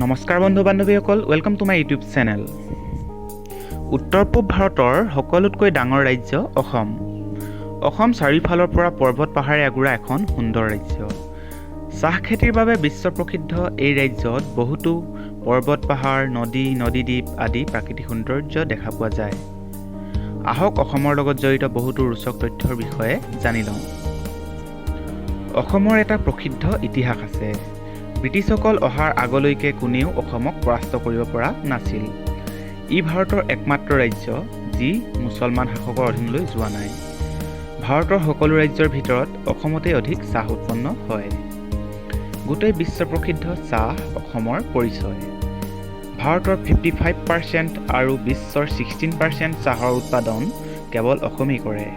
নমস্কাৰ বন্ধু বান্ধৱীসকল, welcome to my YouTube channel. উত্তৰ পূব ভাৰতৰ সকলোতকৈ ডাঙৰ ৰাজ্য অসম। অসম চাৰিওফালৰ পৰা পৰ্বত পাহাৰে আগুৰা এখন সুন্দৰ ৰাজ্য। চাহ খেতিৰ বাবে বিশ্বপ্ৰসিদ্ধ এই ৰাজ্যত বহুতো পৰ্বত, পাহাৰ, নদী, নদীদ্বীপ আদি প্ৰাকৃতিক সৌন্দৰ্য দেখা পোৱা যায়। আহক, অসমৰ লগত জড়িত বহুতো ৰোচক তথ্যৰ বিষয়ে জানি লওঁ। অসমৰ এটা প্ৰসিদ্ধ ইতিহাস আছে। ব্ৰিটিছসকল অহাৰ আগলৈকে কোনেও অসমক পৰাস্ত কৰিব পৰা নাছিল। ই ভাৰতৰ একমাত্ৰ ৰাজ্য যি মুছলমান শাসকৰ অধীনলৈ যোৱা নাই। ভাৰতৰ সকলো ৰাজ্যৰ ভিতৰত অসমতেই অধিক চাহ উৎপন্ন হয়। গোটেই বিশ্বপ্ৰসিদ্ধ চাহ অসমৰ পৰিচয়। ভাৰতৰ 55% আৰু বিশ্বৰ 16% চাহৰ উৎপাদন কেৱল অসমেই কৰে।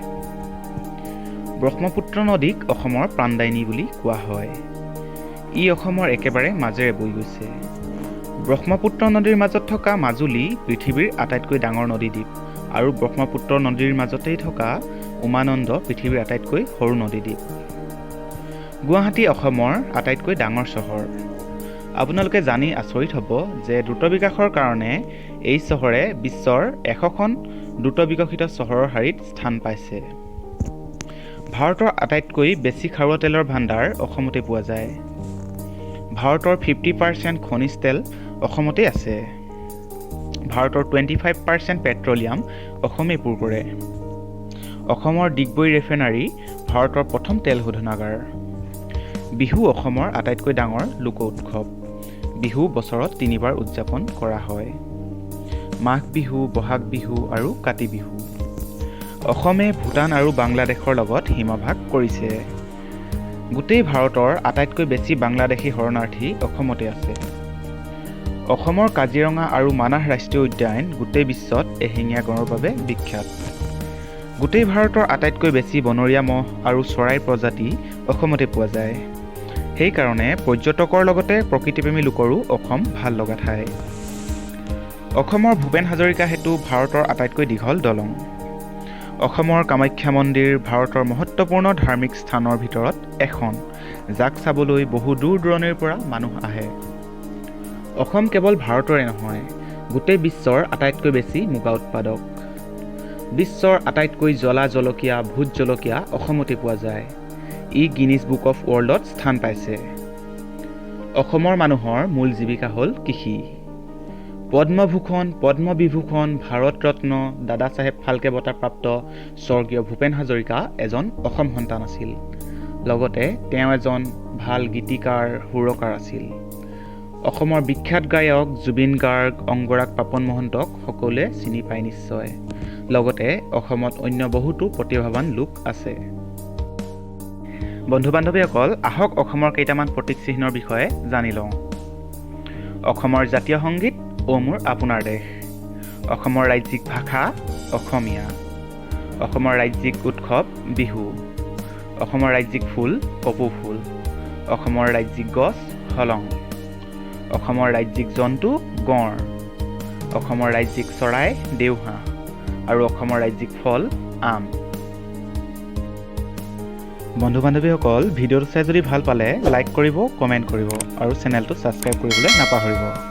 ব্ৰহ্মপুত্ৰ নদীক অসমৰ প্ৰাণদায়িনী বুলি কোৱা হয়। ই অসমৰ একেবাৰে মাজেৰে বৈ গৈছে। ব্ৰহ্মপুত্ৰ নদীৰ মাজত থকা মাজুলী পৃথিৱীৰ আটাইতকৈ ডাঙৰ নদীদ্বীপ আৰু ব্ৰহ্মপুত্ৰ নদীৰ মাজতেই থকা উমানন্দ পৃথিৱীৰ আটাইতকৈ সৰু নদীদ্বীপ। গুৱাহাটী অসমৰ আটাইতকৈ ডাঙৰ চহৰ। আপোনালোকে জানি আচৰিত হ'ব যে দ্ৰুত বিকাশৰ কাৰণে এই চহৰে বিশ্বৰ 100খন দ্ৰুত বিকশিত চহৰৰ শাৰীত স্থান পাইছে। ভাৰতৰ আটাইতকৈ বেছি খাৰুৱা তেলৰ ভাণ্ডাৰ অসমতে পোৱা যায়। ভাৰতৰ 50% খনিজ তেল অসমতেই আছে। ভাৰতৰ 25% পেট্ৰলিয়াম অসমেই পূৰ কৰে। অসমৰ ডিগবৈ ৰিফাইনাৰী ভাৰতৰ প্ৰথম তেল শোধনাগাৰ। বিহু অসমৰ আটাইতকৈ ডাঙৰ লোক উৎসৱ। বিহু বছৰত তিনিবাৰ উদযাপন কৰা হয়: মাঘ বিহু, বহাগ বিহু আৰু কাতি বিহু। অসমে ভূটান আৰু বাংলাদেশৰ লগত সীমাভাগ কৰিছে। গোটেই ভাৰতৰ আটাইতকৈ বেছি বাংলাদেশী শৰণাৰ্থী অসমতে আছে। অসমৰ কাজিৰঙা আৰু মানাহ ৰাষ্ট্ৰীয় উদ্যান গোটেই বিশ্বত এশিঙীয়া গঁড়ৰ বাবে বিখ্যাত। গোটেই ভাৰতৰ আটাইতকৈ বেছি বনৰীয়া মহ আৰু চৰাইৰ প্ৰজাতি অসমতে পোৱা যায়। সেইকাৰণে পৰ্যটকৰ লগতে প্ৰকৃতিপ্ৰেমী লোকৰো অসম ভাল লগা ঠাই। অসমৰ ভূপেন হাজৰিকা সেতু ভাৰতৰ আটাইতকৈ দীঘল দলং। অসমৰ কামাখ্যা মন্দিৰ ভাৰতৰ মহত্বপূৰ্ণ ধাৰ্মিক স্থানৰ ভিতৰত এখন, যাক চাবলৈ বহু দূৰ দূৰণিৰ পৰা মানুহ আহে। অসম কেৱল ভাৰতৰে নহয়, গোটেই বিশ্বৰ আটাইতকৈ বেছি মুগা উৎপাদক। বিশ্বৰ আটাইতকৈ জ্বলা জলকীয়া ভোট জলকীয়া অসমতে পোৱা যায়। ই গিনিজ বুক অফ ৱৰ্ল্ডত স্থান পাইছে। অসমৰ মানুহৰ মূল জীৱিকা হ'ল কৃষি। পদ্মভূষণ, পদ্মবিভূষণ, ভাৰত ৰত্ন, দাদাচাহেব ফাল্কে বঁটাপ্ৰাপ্ত স্বৰ্গীয় ভূপেন হাজৰিকা এজন অসম সন্তান আছিল। লগতে তেওঁ এজন ভাল গীতিকাৰ, সুৰকাৰ আছিল। অসমৰ বিখ্যাত গায়ক জুবিন গাৰ্গ, অংগৰাগ পাপন মহন্তক সকলোৱে চিনি পায় নিশ্চয়। লগতে অসমত অন্য বহুতো প্ৰতিভাৱান লোক আছে। বন্ধু বান্ধৱীসকল, আহক, অসমৰ কেইটামান প্ৰতীক চিহ্নৰ বিষয়ে জানি লওঁ। অসমৰ জাতীয় সংগীত অ' মোৰ আপোনাৰ দেশ। অসমৰ ৰাজ্যিক ভাষা অসমীয়া। অসমৰ ৰাজ্যিক উৎসৱ বিহু। অসমৰ ৰাজ্যিক ফুল কপৌ ফুল। অসমৰ ৰাজ্যিক গছ হলং। অসমৰ ৰাজ্যিক জন্তু গঁড়। অসমৰ ৰাজ্যিক চৰাই দেওহাঁহ আৰু অসমৰ ৰাজ্যিক ফল আম। বন্ধু বান্ধৱীসকল, ভিডিঅ'টো চাই যদি ভাল পালে লাইক কৰিব, কমেণ্ট কৰিব আৰু চেনেলটো ছাবস্ক্ৰাইব কৰিবলৈ নাপাহৰিব।